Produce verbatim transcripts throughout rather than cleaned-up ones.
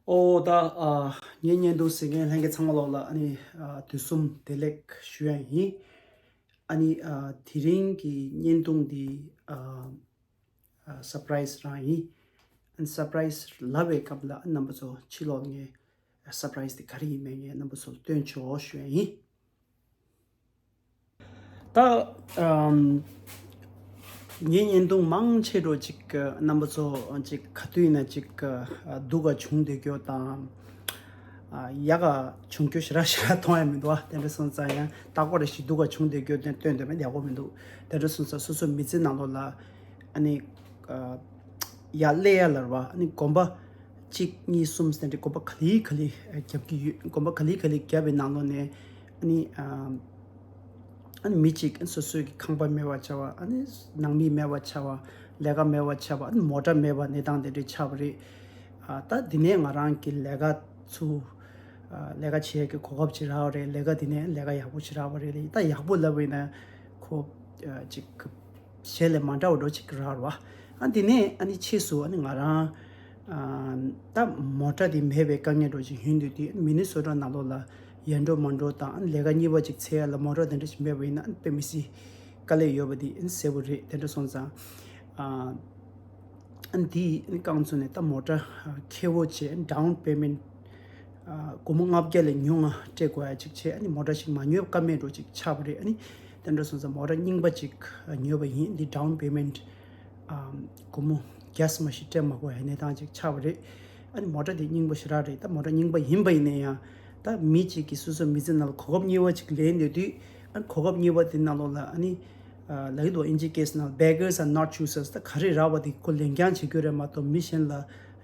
ཨོ་ད་ཨ་ངའི་བརྙན་ཐུང་གཟིགས་མཁན་ལྷན་རྒྱས་ཚང་མ་ལོག་ལ་ཨ་ནི་ཨ་དུས་གསུམ་བདེ་ལེགས་ཞུ་ཡ་ཡིན། ཨ་ནི་ཨ་དེ་རིང་གི་བརྙན་ཐུང་འདི་ཨ་ཨ་སར་པ་རའི་སི་རང་ཡིན། ཨ་ནི་སར་པ་རའི་སི་ལབ་པའི་སྐབས་ལ་ཨ་རྣམ་པ་ཚོ་ཕྱི་ལོགས་ངས་སར་པ་རའི་སི་དེ་ག་རེ་ཡིན་མིན་ངས་རྣམ་པ་ཚོ་ལ་སྟོན་ཆོག་ཞུ་ཡ་ཡིན། ད་ཨམ་ངའི་བརྙན་ཐུང་མང་ཆེ་འགྲོ་ཅིག་རྣམ་པ་ཚོ་ཅིག་ག་དུས་ན་ཅིག་སྡུག་ག་བྱུང་བསྡད་རྒྱུ་དང་ཡག་ག་བྱུང་རྒྱུ་ཞེ་དྲག་ཞེ་དྲག་མཐོང་ཡ་མི་འདུག་བ། དེ་འདྲ་སོང་ཙང་ཡང་རྟག་པར་ཞིག་སྡུག་ག་བྱུང་བསྡད་རྒྱུ་དེ་སྟོན་དེ་མེད་ཡག་པོ་མི་འདུག་དེ་འདྲ་སོང་ཙང་སོ་སོ་མི་ཚེ་ནང་ལོགས་ལ་ཨ་ནི་ཡར་སླེབས་ཡ་ལ་ར་བ་ཨ་ནི་གོམ་པ་གཅིག་གཉིས་གསུམ་ཟེར་འདྲ་གོམ་པ་ག་ལེ་ག་ལེ་རྒྱབ་ཀྱི་ཡོད། གོམ་པ་ག་ལེ་ག་ལེ་རྒྱབ་པའི་ནང་ལོགས་ནས་ཨ་ནི་ཨ་ནི་མི་གཅིག་སོ་སོའི་གི་ཁང་པ་མེད་པ་ཆགས་པ། ཨ་ནི་ནང་མི་མེད་པ་ཆགས་པ། ལས་ཀ་མེད་པ་ཆགས་པ། ཨ་ནི་མོ་ཊ་མེད་པ་གནས་སྟངས་དེ་འདྲ་ཆགས་པ་རེད། ཨ་ད་འདི་ནས་ང་རང་གི་ལས་ཀ་ཚུ་ཨ་ལས་ཀ་བྱེད་ཀྱི་གོ་སྐབས་ཅིག་རག་པ་རེད། ལས་ཀ་འདི་ནས་ལས་ཀ་ཡག་པོ་ཅིག་རག་པ་རེད། ད་ཡག་པོ་ལབ་པ་ཡིན་ན་ཁོ་ཨ་ཅིག་གཞན་ལས་མ་འདྲ་བ་འདྲ་ཅིག་རག་པ། ཨ་འདི་ནས་ཨ་ནི་ཕྱིས་སུ་ཨ་ནི་ང་རང་ཨ་ད་མོ་ཊ་འདི་མེད་པའི་དཀའ་ངལ་འདྲ་ཅིག་ཡོང་དུས་དེ་མི་ནི་སོ་ཊ་ནང་ལོགས་ལ་ཡར་འགྲོ་མར་འགྲོ་དང་ཨ་ནི་ལས་ཀ་གཉིས་པ་ཅིག་འཚོལ་ཡ་ལ་མོ་ཊ་དེ་འདྲ་ཞིག་མེད་པ་ཡིན་ན་ཨ་ནི་དཔེ་མི་སྲིད་དཀའ་ལས་ཡོད་པ་འདི་ཨ་ནི་གསལ་པོ་རེད། དེ་འདྲ་སོང་ཙང་ཨ་ཨ་ནི་འདི་ཨ་ནི་རྐང་བཙུགས་ནས་ད་མོ་ཊ་ཁེ་པོ་བྱས་ཌའོན་པེ་མེན་ཊི་ཨ་སྒོར་མོ་ལྔ་བརྒྱ་ལས་ཉུང་ང་སྤྲད་དགོས་ཡ་ཅིག་བྱས། ཨ་ནི་མོ་ཊ་ཞིག་མ་ཉོས་ཀ་མེད་འདྲ་ཅིག་ཆགས་པ་རེད། ཨ་ནི་དེ་འདྲ་སོང་ཙང་མོ་ཊ་རྙིང་པ་ཅིག་ཉོས་པ་ཡིན། འདི་ཌའོན་པེ་མེན་ཊི་ཨམ་སྒོར་མོ་བརྒྱ་ཙམ་ཞིག་སྤྲད་མ་དགོས་ཡ་གནས་སྟངས་ཅིག་ཆགས་པ་རེད། ཨ་ནི་མོ་ཊ་དེ་རྙིང་པ་ཞེ་དྲག་རེད། ད་མོ་ཊ་རྙིང་པ་ཡིན་པ་ཡིན་ན་ཡང་ད་མི་གཅིག་གིས་སོ་སོ་མི་ཚེ་ནང་ལ་གོ་སྐབས་གཉིས་པ་ཅིག་ལེན་འདོད་དུས་ཨ་ནི་གོ་སྐབས་གཉིས་པ་དེ་ནང་ལོགས་ལ་ཨ་ནི་ཨ་ལབ་ཀྱི་འདུག་ཨིན་ཇི་སྐད་ནང་beggars are not choosers། ད་ག་རེ་རག་པ་དེ་ཁོ་ལེན་རྐྱང་བྱེད་རྒྱུ་རེད་མ་གཏོགས་མི་གཞན་ལ་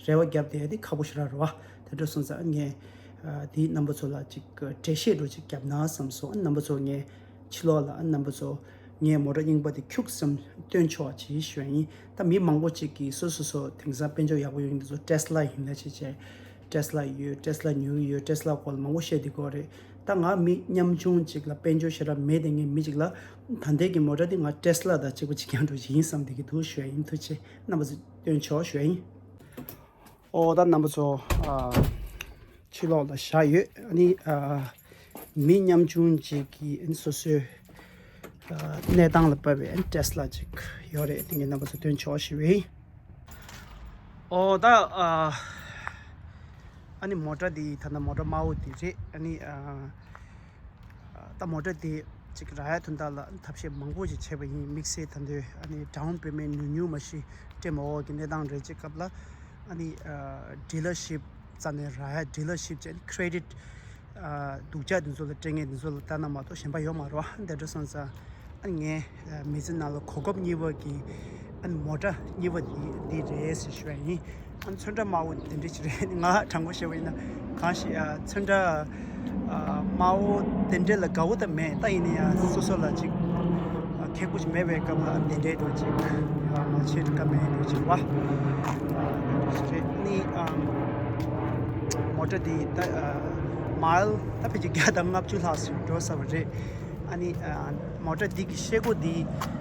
རེ་བ་བརྒྱབ་བསྡད་ཡ་དེ་ཁག་པོ་ཞེ་དྲག་རེད་བ། དེ་འདྲ་སོང་ཙང་ཨ་ངས་ཨ་དེའི་རྣམ་པ་ཚོ་ལ་ཅིག་འགྲེལ་བཤད་འདྲ་ཅིག་བརྒྱབ་ན་བསམ་སོང་། ཨ་རྣམ་པ་ཚོ་ངས་ཕྱི་ལོགས་ལ་ཨ་རྣམ་པ་ཚོ་ངས་མོ་ཊ་རྙིང་པ་དེ་ཁྱུག་ཙམ་སྟོན་ཆོག་ཅེས་ཞུ་ཡ་ཡིན། ད་མི་མང་པོ་ཅིག་གིས་སོ་སོ་སོ་དེང་སང་དཔལ་འབྱོར་ཡག་པོ་ཡོད་མཁན་དེ་ཚོ་ཊེ་སི་ལ་ཡིན་ལ་བྱས་བྱས། ཊེ་སི་ལ་ཡོད། ཊེ་སི་ལ་ཉོ་གི་ཡོད། ཊེ་སི་ལ་སྐོར་ལ་མང་པོ་བཤད་བསྡད་ཀྱི་ཡོད་རེད། ད་ང་མི་ཉམ་ཆུང་ཅིག་ལ་དཔལ་འབྱོར་ཞེ་དྲག་མེད་བསྡད་མཁན་མི་ཅིག་ལ་ད་ལྟའི་གི་མོ་ཊ་དེ་ང་ཊེ་སི་ལ་དང་གཅིག་པ་གཅིག་རྐྱང་འདྲ་ཅིག་ཡིན་བསམ་བསྡད་ཀྱི་འདུག་ཞུ་ཡ་ཡིན། ཐུགས་རྗེ་ཆེ། རྣམ་པ་ཚོ་སྟོན་ཆོག་ཞུ་ཡ་ཡིན། ཨོ་ད་རྣམ་པ་ཚོ་ཨ་ཕྱི་ལོགས་ལ་བཞག་ཡོད། ཨ་ནི་ཨ་མི་ཉམ་ཆུང་ཅིག་གིས་ཨ་ནི་སོ་སོའི་ཨ་གནས་སྟངས་ལ་བབས་པའི་ཨ་ནི་ཊེ་སི་ལ་ཅིག་ཡོད་རེད། དེ་ངས་རྣམ་པ་ཚོ་སྟོན་ཆོག་ཞུ་བའི། ཨོ་ད་ཨ་ཨ་ནི་མོ་ཊ་འདི་ད་ལྟ་མོ་ཊ་དམར་པོ་འདི་རེད། ཨ་ནི་ཨ་ད་མོ་ཊ་དེ་ཅིག་རག་ཡ་དོན་དག་ལ་ཐབས་ཤེས་མང་པོ་ཞིག་བྱས་པ་ཡིན། དམིགས་བསལ་ད་དུང་ཨ་ནི་ཌའོན་པེ་མེན་ཊི་ཉུང་ཉུང་མ་ཞིག་སྤྲད་མ་འོག་གི་གནས་སྟངས་རེད། ཅིག་སྐབས་ལ་ཨ་ནི་ཌི་ལར་ཤིབ་རྩ་ནས་རག་ཡ། ཌི་ལར་ཤིབ་བྱས་ནས་ཁེ་རེ་ཌིཊ་སྡུག་ཅག་དེ་ཚོ་ལ་སྤྲད་མཁན་དེ་ཚོ་ལ་ལྟ་ན་མ་གཏོགས་གཞན་པ་ཡོད་མ་རེད་བ། འདི་འདྲ་སོང་ཙང་ཨ་ནི་ངས་མི་ཚེ་ནང་ལ་གོ་སྐབས་གཉིས་པ་གི་ཨ་ནི་མོ་ཊ་གཉིས་པ་འདི་འདི་རེད་ཟེར་ཞུ་ཡ་ཡིན། ཨ་ནི་ཚོན་ཁྲ་དམར་པོ་དེ་འདྲ་ཞིག་རེད། ང་དྲང་པོ་བཤད་པ་ཡིན་ན་གང་ཞིག་ཨ་ཚོན་ཁྲ་ཨ་དམར་པོ་དེ་འདྲ་ལ་དགའ་བོ་ད་མེད། ད་ཡིན་ན་ཡང་སོ་སོ་ལ་ཅིག་ཨ་ཁེ་པོ་ཞིག་མེད་པའི་སྐབས་ལ་དེ་འདྲའི་འགྲོ་ཅིག་ཨ་མ་བྱེད་ཀ་མེད་འགྲོ་ཅིག་བ། ཨ་དེ་འདྲ་ཞིག་རེད། ཨ་ནི་ཨ་མོ་ཊ་དེ་ད་ཨ་མའིལ་ད་ཕལ་ཆེར་བརྒྱ་དང་ལྔ་བཅུ་ལྷག་ཞིག་འགྲོ་ས་བ་རེད། ཨ་ནི་ཨ་མོ་ཊ་འདི་གི་ཤེལ་སྒོ་འདི་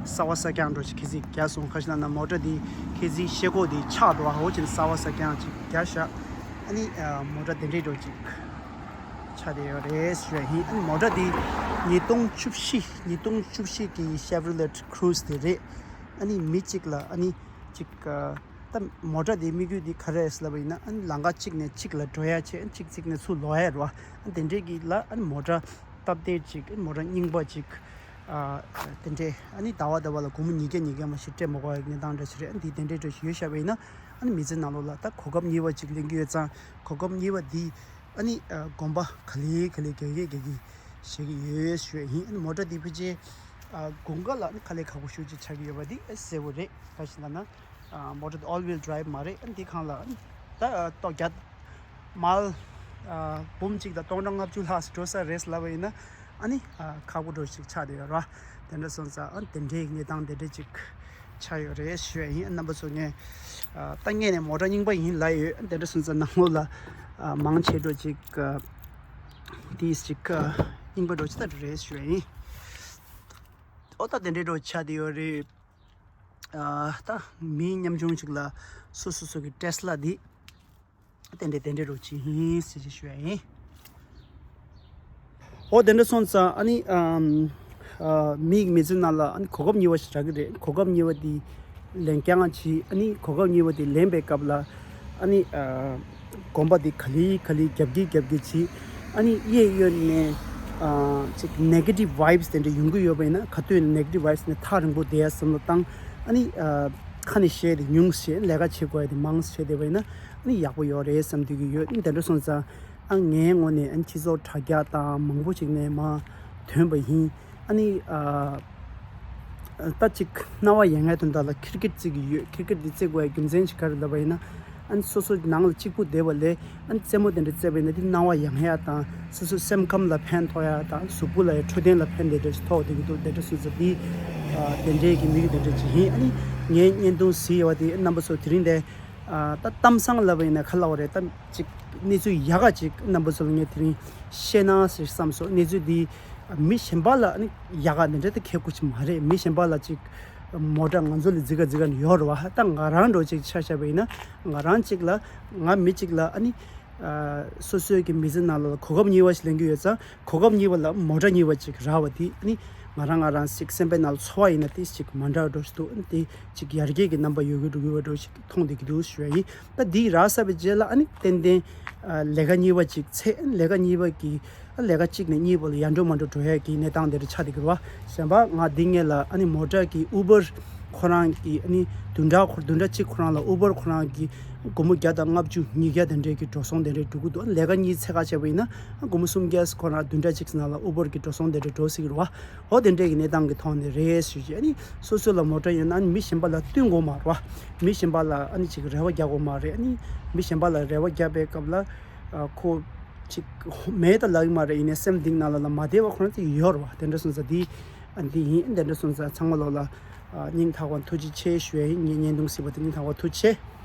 གསར་པ་གསར་རྐྱང་འདྲ་ཞིག་གི་ཅིག་རྒྱག་སོང་། ཁ་ཤས་ལ་ན་མོ་ཊ་འདི་ཁེ་ཟིག་ཤེལ་སྒོ་འདི་ཆག་འགྲོ་བ་འོ་ཅིག་གསར་པ་གསར་རྐྱང་ཅིག་རྒྱག་ཤག་ཨ་ནི་ཨ་མོ་ཊ་དེ་འདྲའི་འདྲ་ཅིག་ཆགས་བསྡད་ཡོད་རེད་ཞུ་ཡ་ཡིན། ཨ་ནི་མོ་ཊ་འདི་ཉིས་སྟོང་བཅུ་བཞི་ཉིས་སྟོང་བཅུ་བཞི་གི་ཤེ་ཝི་ལེཊ་ཀུ་རུ་ཛི་དེ་རེད། ཨ་ནི་མི་གཅིག་ལ་ཨ་ནི་ཅིག་ཨ་ད་མོ་ཊ་དེའི་དམིགས་ཡུལ་དེ་ག་རེ་རེད་ལབ་པ་ཡིན་ན། ཨ་ནི་ལམ་ཁ་གཅིག་ནས་གཅིག་ལ་འགྲོ་ཡ་བྱས། ཨ་ནི་གཅིག་གཅིག་ནས་ཚུར་ལོག་ཡ་རེད་བ། ཨ་ནི་དེ་འདྲའི་གི་ལ་ཨ་ནི་མོ་ཊ་སྟབས་བདེ་ཅིག་ཨ་ནི་མོ་ཊ་རྙིང་པ་ཅིག་ཨ་དེ་འདྲས་ཨ་ནི་ཟླ་བ་ཟླ་བ་ལ་སྒོར་མོ་ཉིས་བརྒྱ་ཉིས་བརྒྱ་མ་ཞིག་སྤྲད་མ་དགོས་པའི་གནས་སྟངས་འདྲ་ཞིག་རེད། ཨ་ནི་དེ་དེ་འདྲའི་འདྲ་ཞིག་ཡོད་བཞག་པ་ཡིན་ན། ཨ་ནི་མི་ཚེ་ནང་ལོགས་ལ་ད་གོ་སྐབས་གཉིས་པ་ཅིག་ལེན་གྱི་ཡོད་ཙང་། གོ་སྐབས་གཉིས་པ་འདི་ཨ་ནི་ཨ་གོམ་པ་ག་ལེ་ག་ལེ་རྒྱག་གི་རྒྱག་གི་བྱེད་ཀྱི་ཡོད་ཞུ་ཡ་ཡིན། ཨ་ནི་མོ་ཊ་འདི་ཕལ་ཆེར་ཨ་དགུན་ཁ་ལ་ཨ་ནི་དཀའ་ལས་ཁག་པོ་ཞེ་པོ་ཅིག་ཆགས་ཀྱི་ཡོད་པ་འདི་ཨ་གསལ་པོ་རེད། ག་ཞིག་ལབ་ན་ཨ་མོ་ཊ་འདི་ཨོལ་ཝིལ་ཌི་རའིབ་མ་རེད། ཨ་ནི་འདི་སྒང་ལ་ཨ་ནི་ད་ཨ་ཏོག་རྒྱག་མལ་ཨ་འབུམ་གཅིག་དང་སྟོང་ཕྲག་ལྔ་བཅུ་ལྷག་འགྲོ་ས་རེད་ལབ་པ་ཡིན་ན། ཨ་ནི་ཨ་ཁག་པོ་འདྲ་ཞིག་ཆགས་བསྡད་ཡོད་རེད་བ། དེ་འདྲ་སོང་ཙང་ཨ་དེ་འདྲའི་གནས་སྟངས་དེ་འདྲ་ཅིག་ཆགས་ཡོད་རེད་ཞུ་ཡ་ཡིན། རྣམ་པ་ཚོ་ངས་ཨ་ད་ངས་ནས་མོ་ཊ་རྙིང་པ་ཡིན་ལབ་ཡོད། དེ་འདྲ་སོང་ཙང་ནང་ལོགས་ལ་ཨ་མང་ཆེ་འདྲ་ཅིག་ཨ་དེས་ཅིག་ཨ་རྙིང་པ་འདྲ་ཅིག་ད་རེད་ཞུ་ཡ་ཡིན། ཨོ་ད་དེ་འདྲའི་འདྲ་ཆགས་བསྡད་ཡོད་རེད། ཨ་ད་མི་ཉམ་ཆུང་ཅིག་ལ་སོ་སོ་སོ་གི་ཊེ་སི་ལ་འདི་ དེ་འདྲས་དེ་འདྲས་རོགས་ཅིག་ཡིན་ཟེར་ཅིག་ཞུ་ཡ་ཡིན། ཨོ་དེ་འདྲ་སོང་ཙང་ཨ་ནི་ཨམ་ཨ་མིའི་མི་ཚེ་ནང་ལ་ཨ་ནི་གོ་སྐབས་གཉིས་པ་ཞིག་རག་གི་རེད། གོ་སྐབས་གཉིས་པ་དེ་ལེན་རྐྱང་བྱས། ཨ་ནི་གོ་སྐབས་གཉིས་པ་དེ་ལེན་པའི་སྐབས་ལ་ཨ་ནི་ཨ་གོམ་པ་དེ་ག་ལེ་ག་ལེ་རྒྱབ་ཀྱི་རྒྱབ་ཀྱི་བྱས། ཨ་ནི་གཡས་གཡོན་ནས་ཨ་ཅིག་negative vibes་དེ་འདྲ་ཡོང་གི་ཡོད་པ་ཡིན་ན། ག་དུས་negative vibes་ནས་ཐག་རིང་པོ་བསྡད་ཡ་བསམ་བློ་བཏང་། ཨ་ནི་ཨ་ཁ་ནས་བཤད་དེ་ཉུང་བཤད། ལས་ཀ་བྱེད་དགོས་ཡ་དེ་མང་བཤད་བསྡད་པ་ཡིན་ན་ཨ་ནི་ཡག་པོ་ཡོད་རེད་བསམ་སྡོད་ཀྱི་ཡོད། ཨ་ནི་དེ་འདྲ་སོང་ཙང་ཨ་ངའི་ངོས་ནས་ཨ་ནི་སྤྱི་ཚོགས་དྲ་རྒྱ་དང་མང་པོ་ཅིག་ནས་མར་ཐོན་པ་ཡིན། ཨ་ནི་ཨ་ད་ཅིག་སྣང་བ་ཡངས་ཡ་དོན་དག་ལ་cricket་རྩེ་གི་ཡོད། cricket་འདི་རྩེ་དགོས་ཡ་རྒྱུ་མཚན་ཞིག་ག་རེ་ལབ་པ་ཡིན་ན། ཨ་ནི་སོ་སོ་ནང་ལ་གཅིག་པུ་བསྡད་པ་ལས་ཨ་ནི་རྩེད་མོ་དེ་འདྲ་རྩེ་བ་ཡིན་ན་དེ་སྣང་བ་ཡངས་ཡ་དང་སོ་སོའི་སེམས་ཁམས་ལ་ཕན་ཐོགས་ཡ་དང་གཟུགས་པོ་ལ་ཡང་འཕྲོད་བསྟེན་ལ་ཕན་བདེ་འདྲ་ཞིག་ཐོགས་བསྡད་ཀྱི་འདུག་དེ་འདྲ་སོང་ཙང་དེ་ཨ་དེ་འདྲའི་གི་མི་གི་དེ་འདྲ་ཅིག་ཡིན། ཨ་ནི་ངའི་བརྙན་ཐུང་གཟིགས་ཡོད་པ་དེ་རྣམ་པ་ཚོ་དེ་རིང་དེ་ཨ་ད་གཏམ་བཟང་ལབ་པ་ཡིན་ན་ག་ལབ་དགོས་རེད། ད་ཅིག་གནས་ཚུལ་ཡག་ག་ཅིག་རྣམ་པ་ཚོ་ལ་ངས་དེ་རིང་བཤད་ན་ཟེར་བསམ་སོང་། གནས་ཚུལ་འདི་མི་གཞན་པ་ལ་ཨ་ནི་ཡག་ག་འདི་འདྲ་དེ་ཁེ་ཁུ་ཆི་མ་རེད། མི་གཞན་པ་ལ་ཅིག་མོ་ཊ་ང་ཚོ་ལ་རྫི་ག་རྫི་ག་ནི་ཡོད་རེད་བ། ད་ང་རང་འགྲོ་ཅིག་ཆ་བཞག་པ་ཡིན་ན་ང་རང་ཅིག་ལ་ང་མི་ཅིག་ལ་ཨ་ནི་ཨ་སོ་སོའི་གི་མི་ཚེ་ནང་ལ་གོ་སྐབས་གཉིས་པ་ཞིག་ལེན་གྱི་ཡོད་ཙང་གོ་སྐབས་གཉིས་པ་ལ་མོ་ཊ་གཉིས་པ་ཅིག་རག་པ་དེ་ཨ་ནི་ང་རང་ང་རང་ཅིག་སེམས་པའི་ནང་ལ་ཚོར་བ་ཡིན་ན་དེ་ཅིག་མ་འདྲ་བ་འགྲོ་ཞིག་འདུག་ཨ་ནི་དེ་ཅིག་ཡར་རྒྱས་ཀྱི་རྣམ་པ་ཡོད་གི་འགྲོ་གི་བ་འགྲོ་ཞིག་མཐོང་བསྡད་ཀྱི་འདུག་ཞུ་བ་ཡིན། ད་འདི་རག་ཚར་བའི་རྗེས་ལ་ཨ་ནི་ཏན་ཏན་ཨ་ལས་ཀ་གཉིས་པ་ཅིག་འཚོལ། ཨ་ནི་ལས་ཀ་གཉིས་པ་གི་ཨ་ལས་ཀ་གཅིག་ནས་གཉིས་པ་ལ་ཡར་འགྲོ་མར་འགྲོ་འགྲོ་ཡ་གི་གནས་སྟངས་དེ་འདྲ་ཆགས་བསྡད་ཀྱི་རེད་བ། གཞན་པ་ང་འདི་སྔོན་ལ་ཨ་ནི་མོ་ཊ་གི་Uber་ཁོ་རང་གི་ཨ་ནི་བདུན་ཕྲག་ཁོ་བདུན་ཕྲག་གཅིག་ཁོ་རང་ལ་Uber་ཁོ་རང་གི་སྒོར་མོ་བརྒྱ་དང་ལྔ་བཅུ་ཉིས་བརྒྱ་དེ་འདྲའི་གི་འགྲོ་སོང་དེ་འདྲའི་འགྲོ་གི་འདུག་ཨ་ནི་ལས་ཀ་གཉིས་འཚོལ་ག་བྱས་པ་ཡིན་ན་ཨ་སྒོར་མོ་སུམ་བརྒྱ་ཁོ་རང་བདུན་ཕྲག་གཅིག་ནང་ལ་Uber་གི་འགྲོ་སོང་དེ་འདྲ་འགྲོ་སྲིད་ཀྱི་རེད་བ། འོ་དེ་འདྲའི་གི་གནས་སྟངས་ཀྱི་ཐོག་ནས་རེད་ཞུ་རྒྱུ། ཨ་ནི་སོ་སོ་ལ་མོ་ཊ་ཡོད་ན་ཨ་ནི་མི་གཞན་པ་ལ་བསྟུན་དགོས་མ་རེད་བ། མི་གཞན་པ་ལ་ཨ་ནི་ཅིག་རེ་བ་རྒྱག་དགོས་མ་རེད། ཨ་ནི་མི་གཞན་པ་ལ་རེ་བ་རྒྱག་པའི་སྐབས་ལ་ཨ་ཁོ་ཅིག་མེད་ད་ལབ་ཀྱི་མ་རེད། ཡིན་ནའི་སེམས་གཏིང་ནང་ལ་ལ་མ་བདེ་བ་ཁོ་རང་ཅིག་ཡོད་རེད་བ། དེ་འདྲ་སོང་ཙང་འདི་ཨ་འདི་ཡིན། དེ་འདྲ་སོང་ཙང་ཚང་མ་ལོག་ལ་ཨ་སྙིང་ཐག་པ་ཐུགས་རྗེ་ཆེ་ཞུ་ཡ་ཡིན། ངས་བརྙན་ཐུང་གཟིགས་པ་དེ་སྙིང་ཐག་པ་ཐུགས་རྗེ་ཆེ།